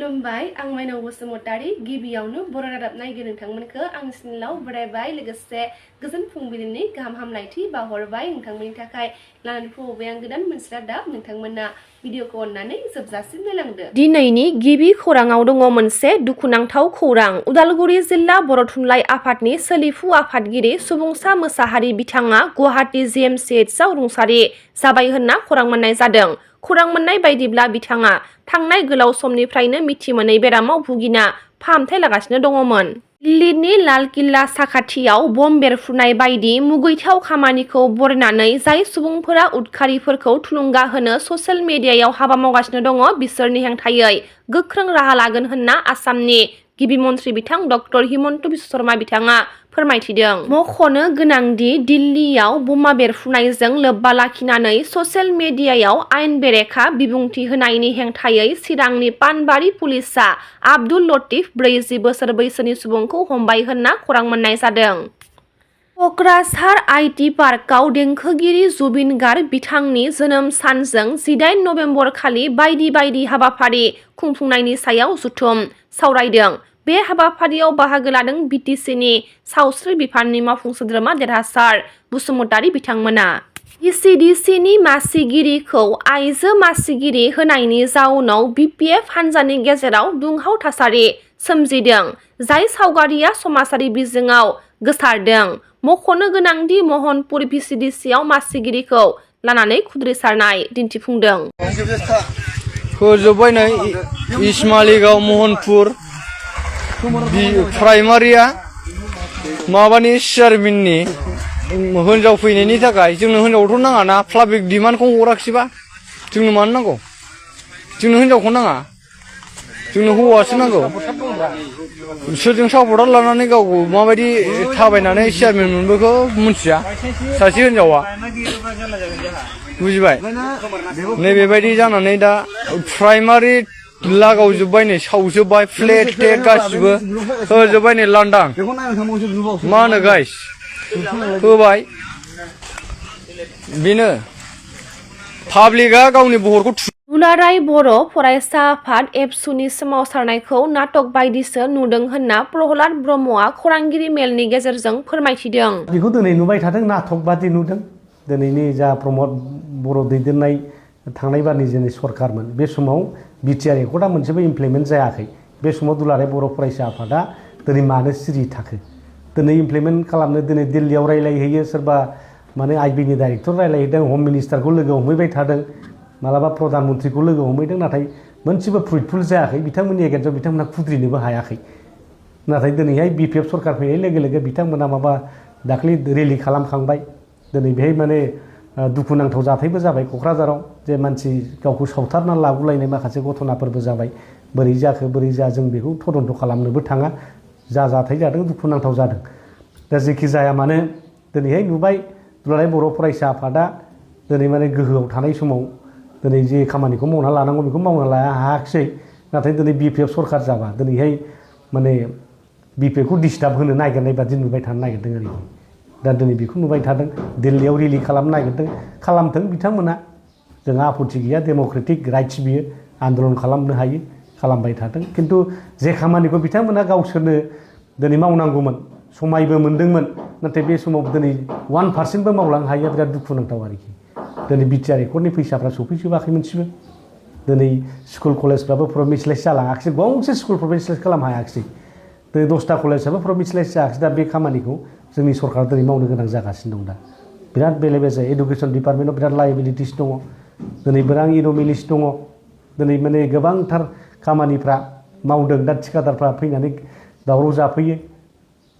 खुलुमबाय आं माइनाव बसुमतारी गिबियावनो बर' रादाब नायगिर नोंथांमोनखौ आंनि चेनेलाव बरायबाय लोगोसे गोजोन फुंबिलिनि गाहाम हामलायथि बावहरबाय नोंथांमोननि थाखाय लानानै फैबाय आं गोदान मोनसे रादाब नोंथांमोना भिडिअखौ अननानै जोबजासिम नायलांदो। दिनैनि गिबि खौराङाव दङ मोनसे दुखुनांथाव खौरां। उदालगुरि जिल्ला बर' थुनलाइ आफादनि सोलिफु आफादगिरि सुबुंसा मोसाहारि बिथाङा गुवाहाटी GMCHआव रुंसारि जाबाय होनना खौरां मोननाय जादों। खौरां मोननाय बायदिब्ला बिथाङा थांनाय गोलाव समनिफ्रायनो मिथि मोनै बेरामाव भुगिना फाहामथाय लागासिनो दङमोन। दिल्लीनि लाल किल्ला साखाथियाव बम बेरफ्रुनाय बायदि मुगैथाव खामानिखौ बरनायनानै जाय सुबुंफोरा उदखारिफोरखौ थुलुंगा होनो ससियेल मिडियायाव हाबा मावगासिनो दङ बिसोरनि हेंथायै गोख्रों राहा लागोन होनना आसामनि गिबि मन्त्रि बिथां डक्टर हिमन्त बिश्व शर्मा बिथाङा फोरमायथिदों। मख'नो गोनांदि दिल्लीयाव बमा बेरफ्रुनायजों लोब्बा लाखिनानै ससियेल मिडियायाव आयेन बेरेखा बिबुंथि होनायनि हेंथायै चिरांनि पानबारि पुलिसआ आब्दुल लतीफ 40 बोसोर बैसोनि सुबुंखौ हमबाय होनना खौरां मोननाय जादों। क'क्राझार IT पार्कआव देंखोगिरि जुबिन गार्ग बिथांनि जोनोम सानजों 18 नबेम्बर खालि बायदि बायदि हाबाफारि खुंफुंनायनि सायाव जथुम सावरायदों। बे हाबाफारियाव बाहागो लादों BTCनि सावस्रि बिफाननि मावफुं सोद्रोमा देरहासार बसुमतारी बिथांमोना। ECDCनि मासिगिरिखौ आइजो मासिगिरि होनायनि जाउनाव BPF हान्जानि गेजेराव दुंहाव थासारि सोमजिदों जाय सावगारिया समाजारि बिजोङाव गोसारदों। मख'नो गोनांदि महनपुर VCDCआव मासिगिरिखौ लानानै खुद्रिसारनाय दिन्थिफुंदों। फोजोबबाय नै इसमाइलाव महनपुर प्राइमारिया माबानि चेयारमेननि हिनजाव फैनायनि थाखाय जोंनो हिनजावथ' नाङा ना पाब्लिक डिमान्डखौ हराखिसैबा जोंनो मानो नांगौ जोंनो हिनजावखौ नाङा जोंनो हौवासो नांगौ सोरजों सापर्टार लानानै गावखौ माबायदि थाबायनानै चेयारमेन मोनबोखौ मिथिया सासे हिनजावा बुजिबाय नैबेबायदि जानानै दा प्राइमारि लागावजोब्बाय नै सावजोब्बाय फ्लेट टेट गासिबो होजोब्बाय नै लांदां मा होनो गाइस होबाय बेनो पाब्लिकआ गावनि बहरखौ दुलाराय बर' फरायसा आफाद एबसुनि सोमावसारनायखौ नाटक बायदिसो नुदों होनना प्रहलाद ब्रह्मआ खौरांगिरि मेलनि गेजेरजों फोरमायथिदों। बेखौ दिनै नुबाय थादों नाटक बादि नुदों। दिनैनि जा प्रमद बर' दैदेननाय थांनाय बारनि जोंनि सरकारमोन बे समाव बिटिआर एकर्डआ मोनसेबो इमप्लिमेन्ट जायाखै। बे समाव दुलाराय बर' फरायसा आफादा दिनै मानो सिरि थाखो दिनै इमप्लिमेन्ट खालामनो दिनै दिल्लीयाव रायलायहैयो सोरबा माने आइबिनि डाइरेक्टर रायलायहैदों हम मिनिस्टारखौ लोगो हमहैबाय थादों मालाबा प्रधान मन्त्रिखौ लोगो हमहैदों नाथाय मोनसेबो फ्रुइटफुल जायाखै बिथांमोननि एगेन्स्टआव बिथांमोना खुद्रिनोबो हायाखै। नाथाय दिनैहाय BPF सरकार फैनाय लोगो लोगो बिथांमोना माबा दाख्लै रेलि खालामखांबाय। दिनै बेहाय माने दुखुनांथाव जाथायबो जाबाय क'क्राझाराव जे मानसि गावखौ सावथारना लाबोलायनाय माखासे घटनाफोरबो जाबाय। बोरै जाखो बोरै जा जों बेखौ तदन्त खालामनोबो थाङा जा जाथाय जादों दुखुनांथाव जादों। दा जेखि जाया मानो दिनैहाय नुबाय दुलाराय बर' फरायसा आफादा दिनै माने गोहोआव थानाय समाव दिनै जे खामानिखौ मावना लानांगौ बेखौ मावना लानो हायाखिसै। नाथाय दिनै BPF सरकार जाबा दिनैहाय माने BPFखौ डिस्टार्ब होनो नागिरनाय बादि नुबाय थानो नागिरदों आरोखि। दा दिनै बेखौ नुबाय थादों दिल्लीयाव रेलि खालामनो नागिरदों खालामथों बिथांमोना जोंहा आपत्ति गैया डेम'क्रेटिक राइट्स बियो आन्दलन खालामनो हायो खालामबाय थादों। खिन्थु जे खामानिखौ बिथांमोना गावसोरनो दिनै मावनांगौमोन समायबो मोनदोंमोन नाथाय बे समाव दिनै 1% मावलांनो हायिया बिराद दुखुनांथाव आरोखि। दिनै बिटिआर एकर्डनि फैसाफ्रा सफैजोबाखै मोनसेबो दिनै स्कुल कलेजफ्राबो प्रभिन्सियेलाइज जालाङाखिसै गंसे स्कुल प्रभिन्सियेलाइज खालामनो हायाखिसै दिनै 10टा कलेजआबो प्रभिन्सियेलाइज जायाखिसै। दा बे खामानिखौ जोंनि सरकारा दिनै मावनो गोनां जागासिनो दं। दा बिराद बेले बेजे एडुकेसन डिपार्टमेन्टआव बिराद लायबिलिटिस दङ दिनै बिराद एन'मेलिस दङ दिनै माने गोबांथार खामानिफ्रा मावदों दा थिखादारफ्रा फैनानै दावराव जाफैयो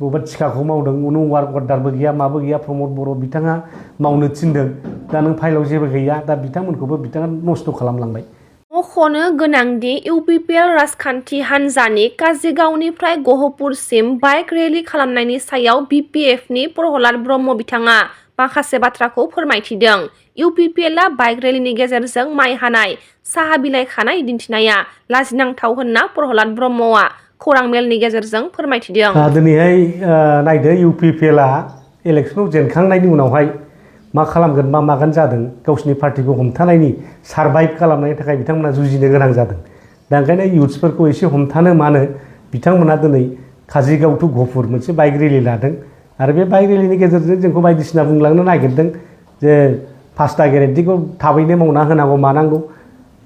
बबेबा थिखाखौ मावदों उनाव वार्क अर्डारबो गैया माबो गैया प्रमद बर' बिथाङा मावनो थिनदों दा नों फाइलाव जेबो गैया दा बिथांमोनखौबो बिथाङा नस्थ' खालामलांबाय। मख'नो गोनांदि UPPL राजखान्थि हान्जानि काजिगावनिफ्राय गहपुरसिम बाइक रेलि खालामनायनि सायाव BPFनि प्रहलाद ब्रह्म बिथाङा माखासे बाथ्राखौ फोरमायथिदों। UPPLआ बाइक रेलिनि गेजेरजों माइ हानाय साहा बिलाइ खानाय दिन्थिनाया लाजिनांथाव होनना प्रहलाद ब्रह्मआ खौरां मेलनि गेजेरजों फोरमायथिदों। दिनैहाय नायदो UPPLआ इलेक्सनाव जेनखांनायनि उनावहाय मा खालामगोन मा मागोन जादों गावसिनि पार्टिखौ हमथानायनि सारभाइभ खालामनायनि थाखाय बिथांमोना जुजिनो गोनां जादों। दा ओंखायनो इयुथ्सफोरखौ एसे हमथानो मानो बिथांमोना दिनै काजिगाव टु गहपुर मोनसे बाइक रेलि लादों आरो बे बाइक रेलिनि गेजेरजों जोंखौ बायदिसिना बुंलांनो नागिरदों जे 5टा गेरेन्टिखौ थाबैनो मावना होनांगौ मानांगौ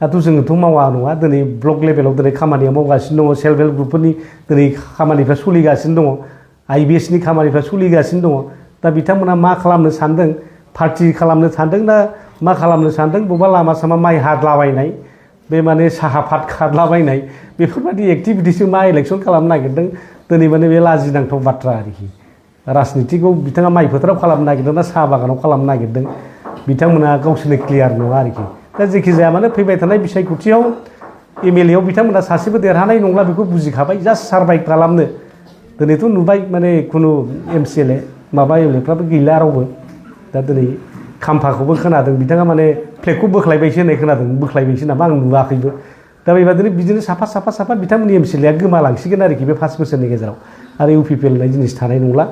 दाथ' जोङोथ' मावा नङा दिनै ब्लक लेभेलाव दिनै खामानिया मावगासिनो दङ सेल्फ हेल्प ग्रुपफोरनि दिनै खामानिफ्रा सोलिगासिनो दङ IBSनि खामानिफ्रा सोलिगासिनो दङ दा बिथांमोना मा खालामनो सानदों पार्टि खालामनो सानदों ना मा खालामनो सानदों बबेबा लामा सामा माइ हादलाबायनाय बे माने साहा पात खारलाबायनाय बेफोरबायदि एक्टिभिटिसजों मा इलेक्सन खालामनो नागिरदों दिनै माने बे लाजिनांथाव बाथ्रा आरोखि राजनितिखौ बिथाङा माइ फोथाराव खालामनो नागिरदों ना साहा बागानाव खालामनो नागिरदों बिथांमोना गावसोरनो क्लियार नङा आरोखि दा जेखि जाया मानो फैबाय थानाय बिसायख'थियाव MLA आव बिथांमोना सासेबो देरहानाय नंला बेखौ बुजिखाबाय जास्ट सारभाइभ खालामनो दिनैथ' नुबाय माने खुनु MCLA माबा MLAफ्राबो गैला रावबो दा दिनै खाम्फाखौबो खोनादों बिथाङा माने फ्लेगखौ बोख्लायबायसो होननाय खोनादों बोख्लायबायसो नामा आं नुवाखैबो दा बेबादिनो बिदिनो साफा बिथांमोननि MCLA गोमालांसिगोन आरोखि बे 5 बोसोरनि गेजेराव आरो UPPL होननाय जिनिस थानाय नंला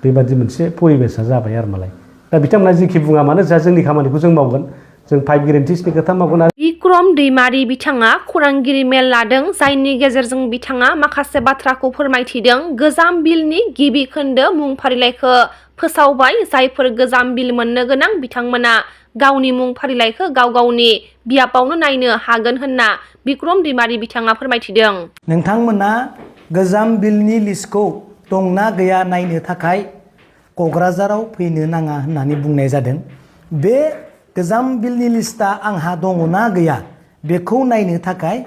बेबादि मोनसे परिबेसा जाबाय आरो मालाय दा बिथांमोना जेखि बुङा मानो जा जोंनि खामानिखौ जों मावगोन जों 5 गेरेन्टिसनि खोथा मावगोन आरो बिक्रम दैमारि बिथाङा खौरांगिरि मेल लादों जायनि गेजेरजों बिथाङा माखासे बाथ्राखौ फोरमायथिदों गोजाम बिलनि गिबि खोन्दो मुं फारिलाइखौ फोसावबाय जायफोर गोजाम बिल मोननो गोनां बिथांमोना गावनि मुं फारिलाइखौ गाव गावनि बियाबावनो नायनो हागोन होनना बिक्रम दैमारि बिथाङा फोरमायथिदों नोंथांमोना गोजाम बिलनि लिस्टखौ दंना गैया नायनो थाखाय क'क्राझाराव फैनो नाङा होननानै बुंनाय जादों बे गोजाम बिलनि लिस्टआ आंहा दङना गैया बेखौ नायनो थाखाय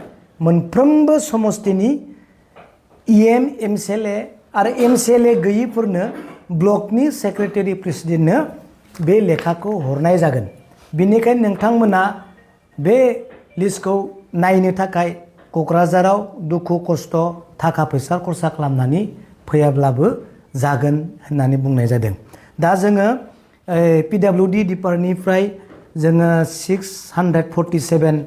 मोनफ्रोमबो समस्तिनि EM MCLA आरो MCLA गैयिफोरनो ब्लकनि सेक्रेटारि प्रेसिडेन्टनो बे लेखाखौ हरनाय जागोन बेनिखायनो नोंथांमोना बे लिस्टखौ नायनो थाखाय क'क्राझाराव दुखु खस्थ' थाखा फैसा खरसा खालामनानै फैयाब्लाबो जागोन होननानै बुंनाय जादों दा जोङो PWD डिपार्टमेन्टनिफ्राय जोङो 647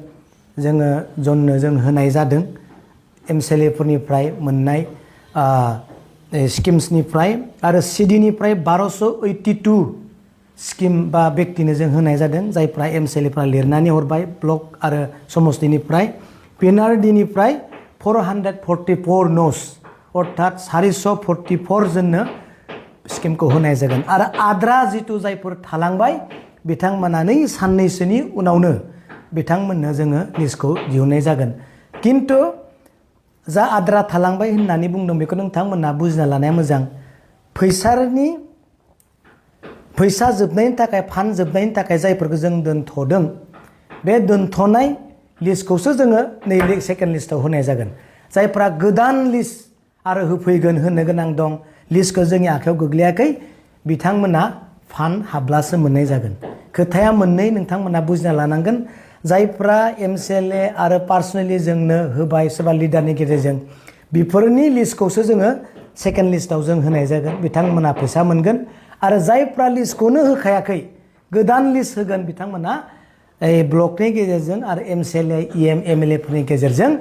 जोङो जननो जों होनाय जादों MCLA फोरनिफ्राय मोननाय स्किम्सनिफ्राय आरो CDनिफ्राय 1282 स्किम बा व्यक्तिनो जों होनाय जादों जायफ्रा MCLAफ्रा लिरनानै हरबाय ब्लक आरो समस्तिनिफ्राय PNRDनिफ्राय 444 न'स अर्थात 444 जननो स्किमखौ होनाय जागोन आरो आद्रा जिथु जायफोर थालांबाय बिथांमोना साननैसोनि उनावनो बिथांमोननो जोङो लिस्टखौ दिहुननाय जागोन किन्तु जा आद्रा थालांबाय होननानै बुंदों बेखौ नोंथांमोना बुजिना लानाया मोजां फैसा जोबनायनि थाखाय फान्ड जोबनायनि थाखाय जायफोरखौ जों दोनथ'दों बे दोनथ'नाय लिस्टखौसो जोङो नै सेकेन्ड लिस्टआव होनाय जागोन जायफ्रा गोदान लिस्ट आरो होफैगोन होनो गोनां दं लिस्टखौ जोंनि आखायाव गोग्लैयाखै बिथांमोना फान्ड हाब्लासो मोननाय जागोन खोथाया मोननै नोंथांमोना बुजिना लानांगोन जायफ्रा MCLA आरो पार्सनेलि जोंनो होबाय सोरबा लिडारनि गेजेरजों बेफोरनि लिस्टखौसो जोङो सेकेन्ड लिस्टआव जों होनाय जागोन बिथांमोना फैसा मोनगोन आरो जायफ्रा लिस्टखौनो होखायाखै गोदान लिस्ट होगोन बिथांमोना ब्लकनि गेजेरजों आरो MCLA EM MLA फोरनि गेजेरजों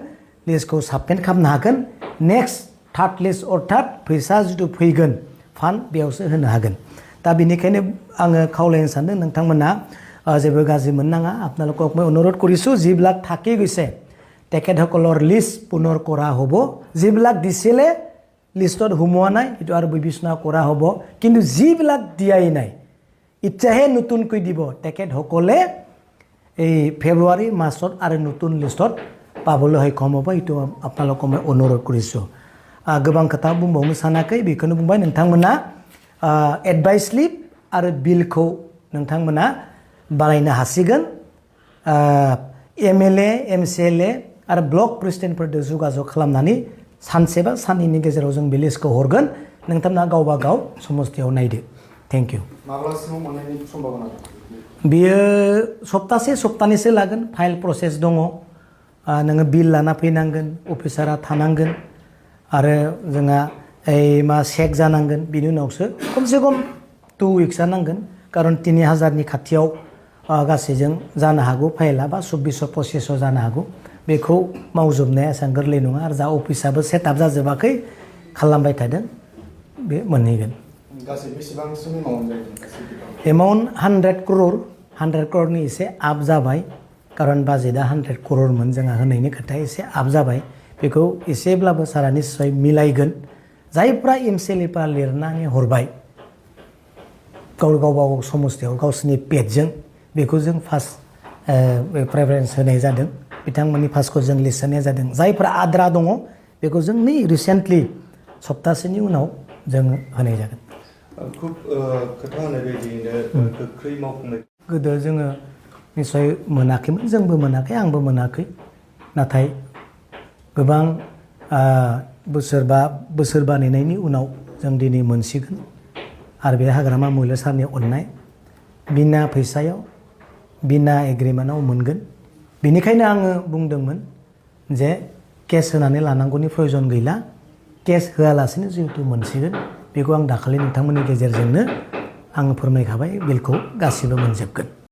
लिस्टखौ साबमिट खालामनो हागोन नेक्स्ट थार्ड लिस्ट अर्थात फैसा जिथु फैगोन फान्ड बेयावसो होनो हागोन दा बेनिखायनो आङो खावलायनो सानदों नोंथांमोना जेबो गाज्रि मोननाङा আপোনালোকক মই অনুৰোধ কৰিছোঁ যিবিলাক থাকি গৈছে তেখেতসকলৰ লিষ্ট পুনৰ কৰা হ'ব যিবিলাক দিছিলে লিষ্টত সোমোৱা নাই সেইটো আৰু বিবেচনা কৰা হ'ব কিন্তু যিবিলাক দিয়াই নাই ইচ্ছাহে নতুনকৈ দিব তেখেতসকলে এই ফেব্ৰুৱাৰী মাৰ্চত আৰু নতুন লিষ্টত পাবলৈ সক্ষম হ'ব এইটো আপোনালোকক মই অনুৰোধ কৰিছোঁ गोबां खोथा बुंबावनो सानाखै बेखौनो बुंबाय नोंथांमोना एडभाइस स्लिप आरो बिलखौ नोंथांमोना बानायनो हासिगोन MLA MCLA आरो ब्लक प्रेसिडेन्टफोरजों जगाजग खालामनानै सानसे बा साननैनि गेजेराव जों बे लिस्टखौ हरगोन नोंथांमोना गावबा गाव समस्तियाव नायदो थेंक इउ माब्लासिमाव मोननायनि सम्भाबना बियो सप्तानैसो लागोन फाइल प्रसेस दङ नोङो बिल लाना फैनांगोन अफिसारा थानांगोन आरो जोंहा मा चेक जानांगोन बिनि उनावसो खमसे खम 2 उइक्सआ नांगोन कारन 3000नि खाथियाव गासैजों जानो हागौ फाइला बा 2425 जानो हागौ बेखौ मावजोबनाया एसेबां गोरलै नङा आरो जा अफिसाबो सेटआप जाजोबाखै खालामबाय थादों बे मोनहैगोन गासै बेसेबांसिम एमाउन्ट जागोन एमाउन्ट 100 crore 100 crore नि एसे आप जाबाय कारन बाजेटआ 100 crore जोंहा होनायनि खोथाया एसे आप जाबाय बेखौ एसेब्लाबो सारा निश्चय मिलायगोन जायफ्रा एमसिएलएफा लिरनानै हरबाय गावबा गाव समस्थियाव गावसोरनि पेजजों बेखौ जों फार्स्ट प्रेफारेन्स होनाय जादों बिथांमोननि फार्स्टखौ जों लिस्ट होनाय जादों जायफ्रा आद्रा दङ बेखौ जों नै रिसेन्टलि सप्तासेनि उनाव जों होनाय जागोन खुब खोथा होनाय बायदियैनो गोख्रै मावफुंनाय गोदो जोङो निश्चय मोनाखैमोन जोंबो मोनाखै आंबो मोनाखै नाथाय गोबां बोसोरबा नेनायनि उनाव जों दिनै मोनसिगोन आरो बे हाग्रामा महिला सारनि अननाय बिना फैसायाव बिना एग्रिमेन्टआव मोनगोन बेनिखायनो आङो बुंदोंमोन जे केस होनानै लानांगौनि प्रयजन गैला केस होआलासिनो जिहेतु मोनसिगोन बेखौ आं दाखालि नोंथांमोननि गेजेरजोंनो आङो फोरमायखाबाय बिलखौ गासिबो मोनजोबगोन